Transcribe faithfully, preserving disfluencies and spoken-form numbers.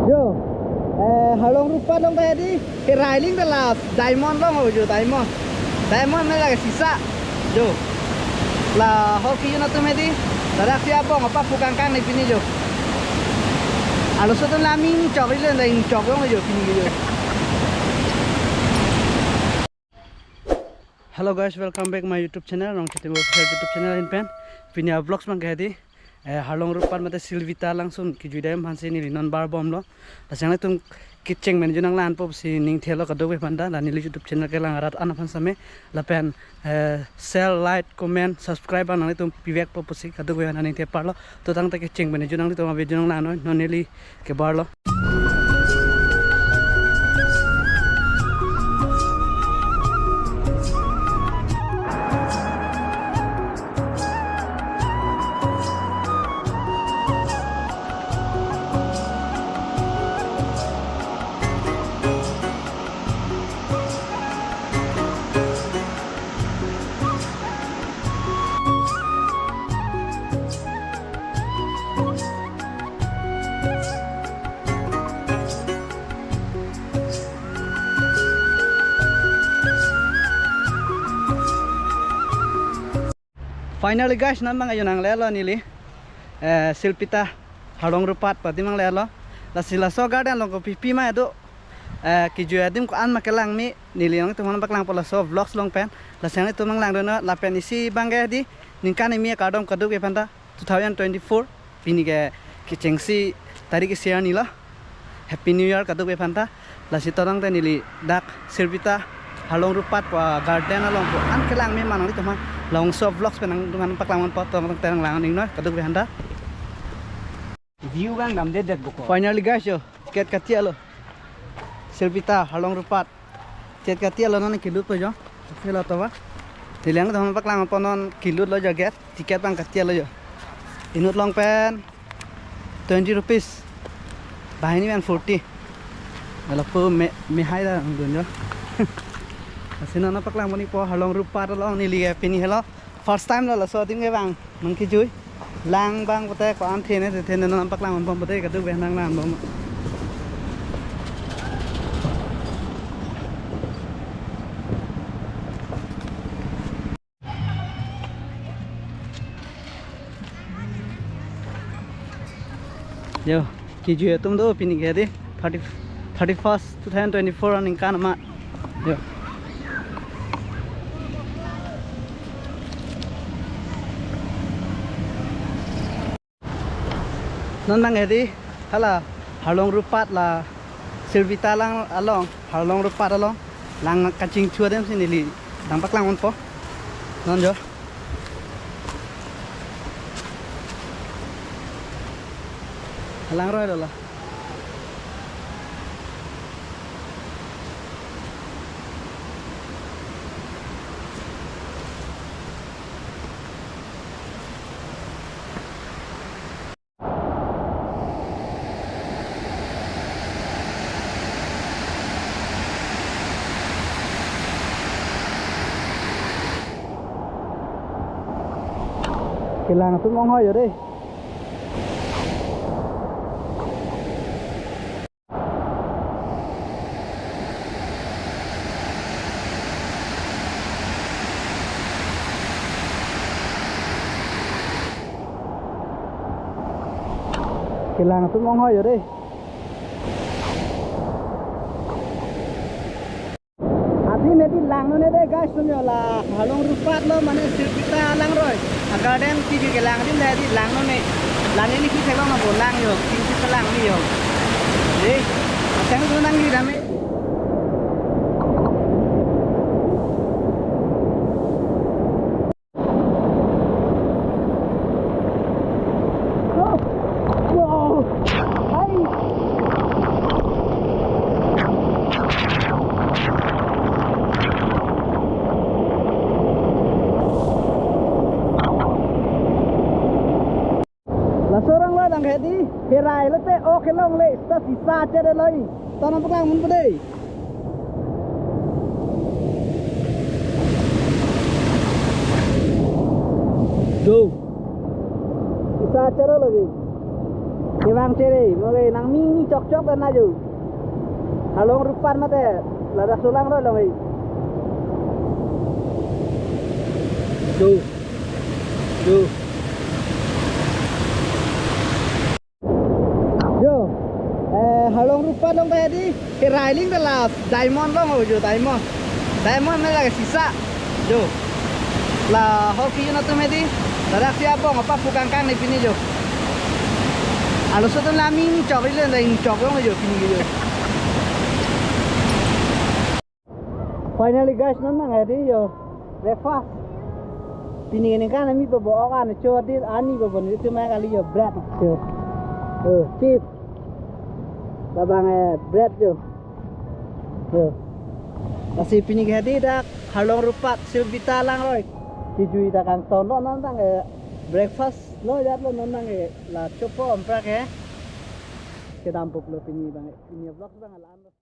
Jo, eh, Harlong Rupat along ta hedi, herai aling ta la diamond along ho jo, diamond. Diamond me lake sisa. Jo. La ho kejun atum hedi, ladak si abong apa pukang kang ni pini jo. Arloso atum la ming chok ri le, la ing chok along jo pini jo. Hello guys, welcome back my YouTube channel, Rongchitimo Official YouTube channel ahin pen. Pini a vlogs abang ke hedi, eh, Harlong Rupat mate Silvita alangsun kejui dam aphansi neli non bar bomlo. Lasi nanglitum kecheng pen jo nanglang-anpo pusi ning thelo kadokave aphanta, la neli YouTube channel kelang arat an aphan same, lapen, eh, share, like, comment, subscribe abang nanglitum pivekpo pusi kadokave aphan ning the parlo. To tangte kecheng pen jo nanglitum ave jo nanglang noi, non neli kebarlo. Finally guys, non abang jo nanglelo neli, eh, Silvita Harlong Rupat pati nanglelo. Lasi laso garden along kopi pi ma do, eh, kejui adim ko-an ma kelang me, neli nangtum aphan paklangpo laso vlogs along pen. Lasi nanglitum nanglangdunnon, lapen isi abang ke hedi, ningkan kimi akardom kadokave aphanta, two thousand twenty-four, pini ke kechengsi tarik isi arni lo. Happy New Year kadokave aphanta. Lasi to tangte neli dak Silvita Harlong Rupat pu garden along ko-an kelang me ma nanglitum aphan labangso vlogs pen nangtum aphan paklang-anpo, to tangte nanglang ning noi kadokave aphanta. View abang damdedet boko. Finally guys jo, ticket kati-etlo. Silvita Harlong Rupat. Ticket kati-etlo, non kelutpo jo. Silo to ba. Neli nangtum aphan paklangpo, non kelutlo jo gate. Ticket abang kati-etlo jo. Inut along pen twenty rupees. Banghini pen forty. Lapu me, me hai ta dun jo. Lasi non nangpaklangpo ni po Harlong Rupat along neli ke pini helo. First time lo laso adim ke abang nangkejui. Lang abang pote ko-an thene thene non nangpaklang-anpo pote kadokave nanglang bom. Jo, kejui atum do pini ke hedi, thirty, thirty-first, two thousand twenty-four aningkan amat. Jo. Non abang hedi, hala Harlong Rupat la Silvita lang along, Harlong Rupat along, lang kachingchu adim si neli nangpaklang-anpo. Non jo. Langroi lo la. Kelang atum ong hoi jo dei. Kelang atum ong hoi jo dei. Adim hedi langnon dei guys, sumyo la Harlong Rupat lo mane Silvita langroi. A garden kejui kelang adim hedi langnon. La neli kitheklong nangpo, lang jo, kingsi kelang ni jo. Dei, asang tu nang ni dame. Laso arong lo abang hedi, herai lote ok kelongle, sita sisa chere loi. To nangpaklang-unpo dei. Jo. Sisa chere loi. Kevang chere, mo ke nangmini chokchok dan ajo. Halong rupan mate, ladak solang ro long eh. Jo. Jo. Jo. Eh, halong rupan long tadi, ke railing de la diamond long ho jo, diamond. Diamond me lagi sisa. Jo. La hor kiyun atum hedi. Ladak si abong apa pukang kang ni pini jo. Alo so atum la mini chok ri le, la ingchok long jo pini jo. Finally guys, non nang hedi jo. Breakfast. Pini ini kan ami pebo okan cho di ani pebo ni tu mai kali jo bread jo. Oh, chips. Labang eh bread jo. Jo. Lasi pini ke hedi dak halong rupat Silvita lang roi. Kijui dak kangton lo non tang eh breakfast lo jat lo non tang eh la chopo amprak eh. Kedam pup lo pini bang eh. Pini vlog bang alam lo.